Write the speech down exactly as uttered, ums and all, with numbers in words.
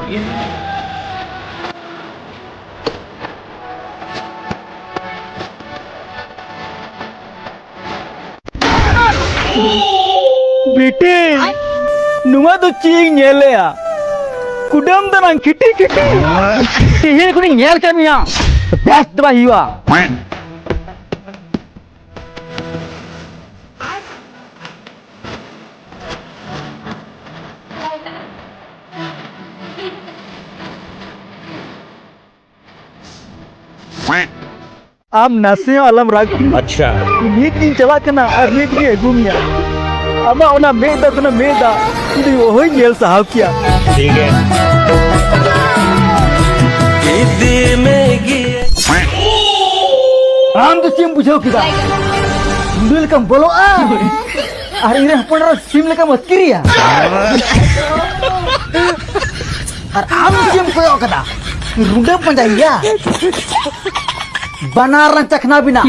ᱵᱤᱴᱤ, ᱱᱚᱣᱟ ᱫᱚ ᱪᱮᱫ ᱤᱧ ᱧᱮᱞᱮᱜᱼᱟ? ᱠᱩᱰᱟᱹᱢ ᱫᱟᱱᱟᱝ ᱠᱷᱤᱴᱤ ᱠᱷᱤᱴᱤ᱾ ᱛᱮᱦᱮᱧ ᱠᱷᱚᱱᱤᱧ ᱧᱮᱞ ᱠᱮᱫ ᱢᱮᱭᱟ, ᱵᱮᱥ ᱫᱚ ᱵᱟᱭ ᱦᱩᱭᱩᱜᱼᱟ᱾ ᱟᱢ ᱱᱟᱥᱮ ᱦᱚᱸ ᱟᱞᱚᱢ ᱨᱟᱜᱽ᱾ ᱟᱪᱪᱷᱟ᱾ ᱱᱤᱛ ᱜᱤᱧ ᱪᱟᱞᱟᱜ ᱠᱟᱱᱟ ᱟᱨ ᱱᱤᱛ ᱜᱤᱧ ᱟᱹᱜᱩ ᱢᱮᱭᱟ᱾ ᱟᱢᱟᱜ ᱚᱱᱟ ᱢᱮᱫ ᱫᱟᱜ ᱠᱷᱚᱱᱟᱜ ᱢᱮᱫ ᱫᱟᱜ ᱤᱧ ᱫᱚ ᱚᱦᱚᱧ ᱧᱮᱞ ᱥᱟᱦᱟᱣ ᱠᱮᱭᱟ᱾ ᱴᱷᱤᱠ ᱜᱮᱭᱟ᱾ ᱟᱢ ᱫᱚ ᱪᱮᱫ ᱮᱢ ᱵᱩᱡᱷᱟᱹᱣ ᱠᱮᱫᱟ? ᱜᱩᱰᱩ ᱞᱮᱠᱟᱢ ᱵᱚᱞᱚᱜᱼᱟ ᱟᱨ ᱤᱧ ᱨᱮᱱ ᱦᱚᱯᱚᱱ ᱮᱨᱟ ᱥᱤᱢ ᱞᱮᱠᱟᱢ ᱟᱹᱛᱠᱤᱨᱮᱭᱟ᱾ ᱟᱨ ᱟᱢ ᱪᱮᱫ ᱮᱢ ᱠᱚᱭᱚᱜ ᱠᱟᱫᱟ? ᱨᱩᱸᱰᱟᱹ ᱯᱟᱸᱡᱟᱭᱮᱭᱟ? ᱵᱟᱱᱟᱨ ᱨᱮᱱ ᱪᱟᱠᱷᱱᱟ ᱵᱤᱱᱟ᱾